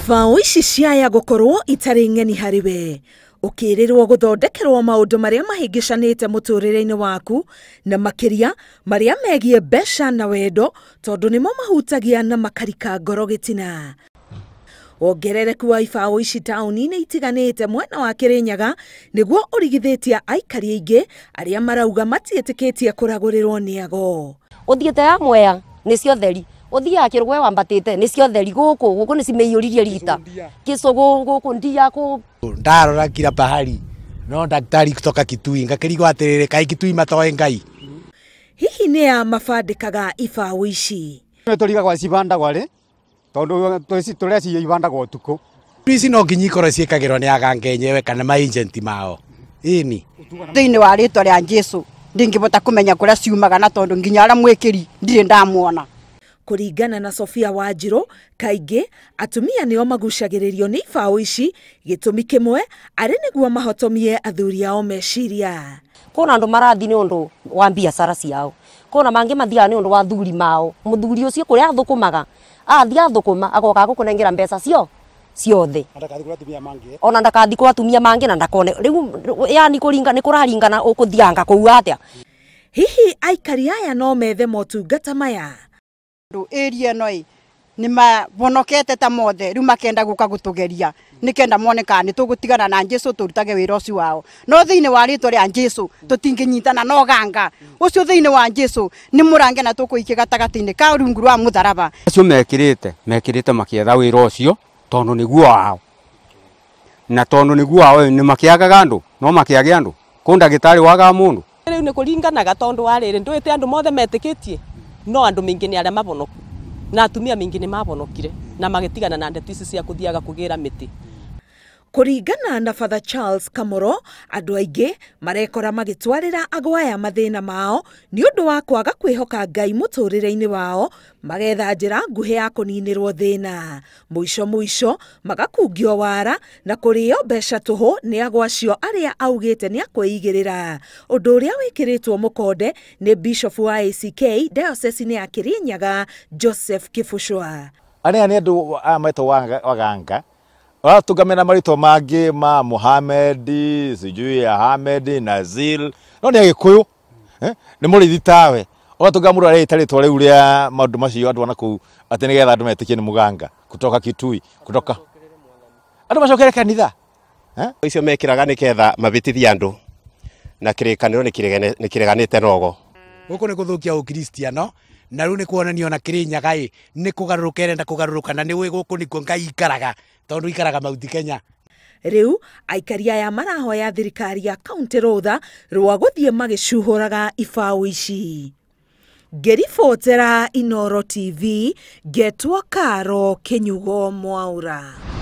Ibaũ ici ciaya gũkorwo itarĩ ng'eni harĩ we. Ũkĩrĩrwo gũthondekerwo maũndũ marĩa mahĩngĩcanĩte mũtũrĩre-inĩ waku na makĩria marĩa megiĩ mbeca na wendo tondũ nĩmo mahutagia na makarika ngoro gĩtina. Wongerereku wa ibaũ ici taũni-inĩ itiganĩte mwena wa Kĩrĩnyaga nĩguo ũrigithĩtie aikari aingĩ arĩa marauga matiĩtĩkĩtie kũragũrĩrwo nĩ ago. Ũthiĩte ya Mwea nĩcio theri, ũthiaga Kĩrũgwe wambatĩte nĩcio theri, gũkũ gũkũ nĩcimĩiyũririe rita Kĩcũgũ gũkũ ndia kũ ndarora kila pahali no daktari kutoka Kitui ngakĩrigwo atĩrĩrĩ kaĩ Kitui matoĩ Ngai. Hihi nĩ a mabandĩkaga ibaũ ici? Tũrigagwo cibandagwo rĩ tondũ tũreciria ibandagwo ũtukũ. Ici no nginya ikorwo ciĩkagĩrwo nĩ aganga enyewe kana ma-agent mao. Ĩni thĩinĩ wa rĩtwa rĩa Jesũ ndingĩbota kũmenya kũrĩa ciumaga na tondũ nginya arĩa mwĩkĩri ndirĩ ndamuona. Kũringana na Sofia Wanjirũ, kaingĩ atumia nĩo magucagĩrĩrio nĩ ibaũ ici, gĩtũmi kĩmwe arĩ nĩguo mahotomie athuri ao meciria. Kũna andũ marathi nĩ ũndũ wa biacara ciao, kũna mangĩ mathiaga nĩ ũndũ wa athuri mao. Mũthuri ũcio kũrĩa athũkũmaga athiĩ athũkũma agoka gũkũnengera mbeca cio ciothe, ona ndakathi kwa atumia mangĩ na ndakone rĩu, yani kũringa nĩ kũraringana ũkũthianga kũu atĩa. Hihi aikari aya no methe motungata maya? Area ĩno ĩ nĩ mabonokete ta mothe rĩu makenda gũka gũtũgeria nĩkenda mone kana nĩtũgũtigana na Jesũ tũrutage wĩra ũcio wao. No thĩinĩ wa rĩtwa rĩa Jesũ tũtingĩnyitana na ũganga ũcio thĩinĩ wa Jesũ nĩ mũrange na tũkũikia gatagatĩ-inĩ ka rungu rwa mũtharaba. Acio mekĩrĩte makĩetha wĩra ũcio tondũ nĩguo wao, na tondũ nĩguo wao nĩ makĩagaga andũ, no makĩage andũ kũ ndagĩtarĩ wagaga mũndũ. Rĩu nĩ kũringanaga tondũ wa rĩrĩ ndũĩte andũ mothe metĩkĩtie no andũ maingĩ nĩ arĩa mabonoku na atumia maingĩ nĩ mabonokire na magĩtigana na ndeto ici cia kũthiaga kũgĩra mĩtĩ. Kũringana na Father Charles Kamoro, andũ aingĩ marekora magĩtwarĩra ago aya mathĩna mao nĩ ũndũ wa kwaga kwĩhoka Ngai mũtũrĩre-inĩ wao, magetha njĩra nguhĩ ya kũninĩrwo thĩna. Mũico mũico magakungio wara na kũrĩo mbeca tũhũ nĩ ago acio arĩa augĩte nĩ akwĩigĩrĩra. Ũndũ ũrĩa wĩkĩrĩtwo mũkonde nĩ Bishop wa ACK Diocese ya Kĩrĩnyaga Joseph Kĩbũcwa. Arĩa nĩ andũ aya metagwo waganga ũratũngamĩra marĩtwa mangĩ ma Mohamed, sijui Ahmed, Nazil, no nĩ Agĩkũyũ, nĩ mũrĩithi tawe. Ũgatũnga mũndũ areita rĩtwa rĩu rĩa maũndũ macio andũ ana kũu atĩ nĩgetha andũ metĩkie nĩ mũganga kutoka Kitui, kutoka andũ macokere kanitha. Icio mekĩraga nĩgetha mabĩtithie andũ na kĩrĩkanĩro nĩ kĩreganĩte nogo. Gũkũ nĩ gũthũkia ũkristiano na rĩu nĩ kuonania ona Kĩrĩnyaga ĩ nĩ kũgarũrũka ĩrenda kũgarũrũka na nĩ ũĩ gũkũ nĩkuo Ngai ikaraga tondũ ikaraga Mount Kenya. Rĩu aikari aya marahoya thirikari ya kaunti rũtha rwa gũthiĩ magĩcuhũraga ibaũ ici. Ngĩribotera Inooro TV, ngetwo Karo Kĩnyugo Mwaura.